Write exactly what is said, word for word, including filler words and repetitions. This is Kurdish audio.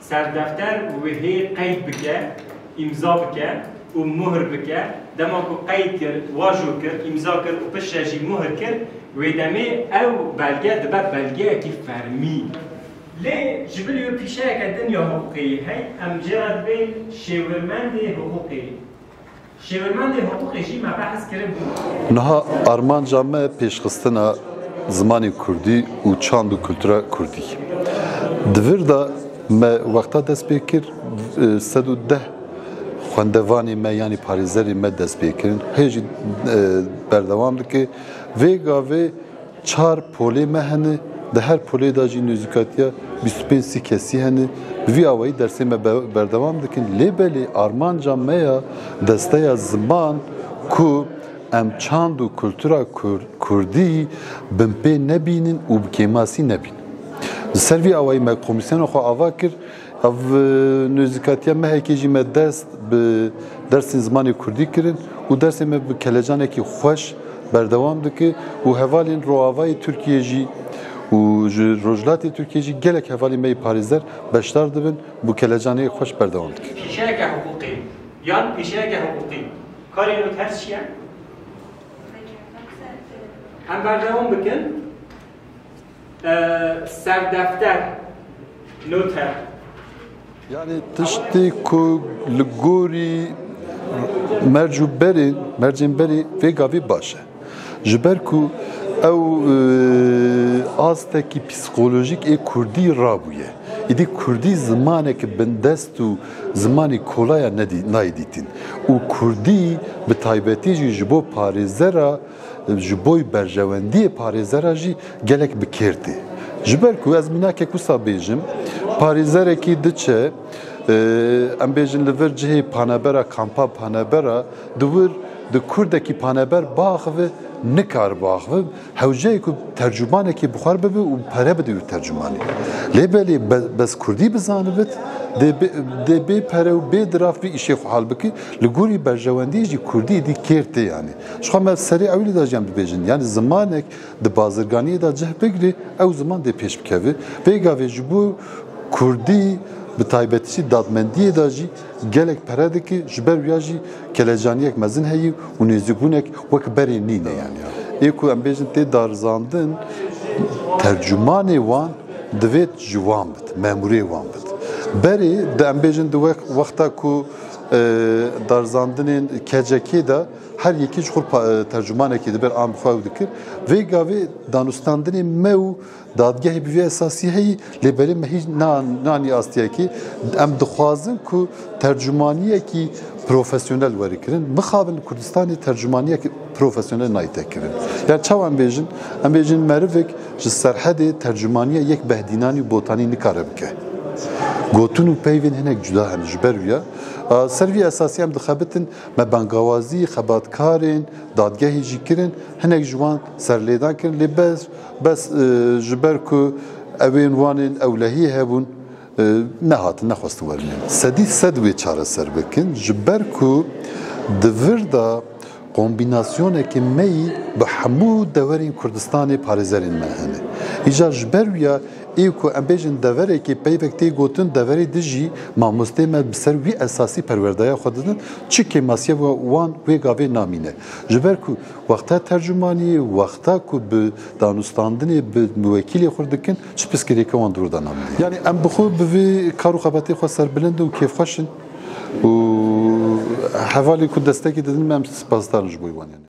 Serdefter wê hê qeyd bike, îmza bike û muhr bike. Dema ku qeyd kir, wajo kir, îmza kir û piştre jî muhr kir, wê demê ew belge dibe belgeyekî fermî. Lê ji bilî wê pîşeyeke din ya hiqûqê yê hey, em jê re dibên şêwirmendê hiqûqê. Şêwirmendê hiqûqê jî me behs kiribû. Niha armanca me pêşxistina zimanê kurdî û çand û kultura kurdî. Di vir de me wexta dest pê kir, e, sed û deh xwendevanê me, yanî parêzerê me dest pê kirin. Hê jî, e, berdewam dike. Vê gavê çar polê me hene, di her polê de jî nêzîkatiya bîst û pênc sî kesî hene. Bi vî awayî dersê me be-, berdewam dikin. Lê belê armanca me ya desteya ziman ku em çand û kultura kur-, kurdî binpê nebînin û bi kêmasî nebînin. Li ser vî awayî me komîsyona xwe ava kir. Ev, e, nêzîkatiya mehekê jî me dest bi dersên zimanê kurdî kirin û dersê me bi kelecanekî xweş berdewam dike û hevalên Rojavayê Tirkiyê jî û ji Rojhilatê Tirkiyê jî gelek hevalên me yê parêzer beşdar dibin, bi kelecanê xweş berdewam dike. Pîşeyeke hiqûqî yan pîşeyeke hiqûqî karê noter çi ye? Em berdewam bikin. E, serdefter, noter. Yanî tiştê ku li gorî merc û berê, mercên berê vê gavê baş e. Ji ber ku ew, e, astekî psîkolojîk ê kurdî rabûye. Îdî kurdî zimanek bindest û zimanê kolaya nedî-, nayê dîtin. Û kurdî bi taybetî jî ji bo parêzera, ji bo berjewendiyê parêzera jî gelek bi kêr tê. Ji ber ku ez mînakek wisa bêjim, parêzerekî diçe, e, em bêjin li vir cihê panebera, kampa panebera, di wir di kurdekî paneber biaxive, nikare biaxive, hewceyê ku tercûmanekî bi xwe re bibe û pere bide wî tercûmanî. Lê belê be-, bes kurdî bizanibit, dê bê, dê bê pere û bê diraf vî îşê xwe hal bike, li gorî berjewendiyê jî kurdî dî kêr tê yanî. Ji xwe me serê ewilî de jî em dibêjin. Yanî zimanek di bazirganiyê de cih bigre, ew ziman dê pêş bikeve. Vê gavê ji bo kurdî bi taybetî jî dadmendiyê de jî gelek pere dike, ji ber wiya jî kelecaniyek mezin heye û nêzîkbûnek wek berê nîne yanî. Ê ku em bêjin tê darizandin, tercûmanê wan divêt ji wan bit, memûrê wan bit. Berê di em bêjin di wex-, wexta ku, e, darizandinên kecekê de her yekî ji xwe pa-, e, tercûmanekî dibir, an bi xwe ew dikir. Vê gavê danûstandinê me û dadgehê bi vî esasî heyî, lê belê me hîç nan-, nanî astiyekê. Em dixwazin ku tercûmaniyekî profesyonel were kirin. Mixabin li Kurdistanê tercûmaniyek profesyonel nayte kirin. Ya çawa em bêjin? Em bêjin merivek ji Serhedê tercûmaniya yek Behdînanî û Botanî nikare bike. Gotin û peyvên hinek cuda hene ji ber wî ya. A, ser vî esasî em dixebitin, me bangawazî xebatkarên dadgehê jî kirin, hinek ji wan serlêdan kirin, lê bes, bes, e, ji ber ku ewên wan ên ewlehiyê hebûn, e, nehatin, nexwestin werin. Sedî sed wê çareser bikin, ji ber ku di vir de kombînasyonekê me yî bi hemû deverên Kurdistanê parêzerên me hene. Îcar ji ber wî ya ê ku em bêjin deverekê peyvek tê gotin, deverê dijî mamostê me bi ser wî esasî perwerdeya xwe didin, çi kêmasiye wan wê gavê namîne. Ji ber ku wexta tercûmaniyê, wexta ku bi danûstandinê bi muwekîlê xwe dikin, çi pirsgirêke wan di wir de namîne. Yanî em bi xwe bi vê kar û xebatê xwe serbilind in û kêfxweş in û hevalên ku destekê didin me, em spasdar in ji bo wan yanî.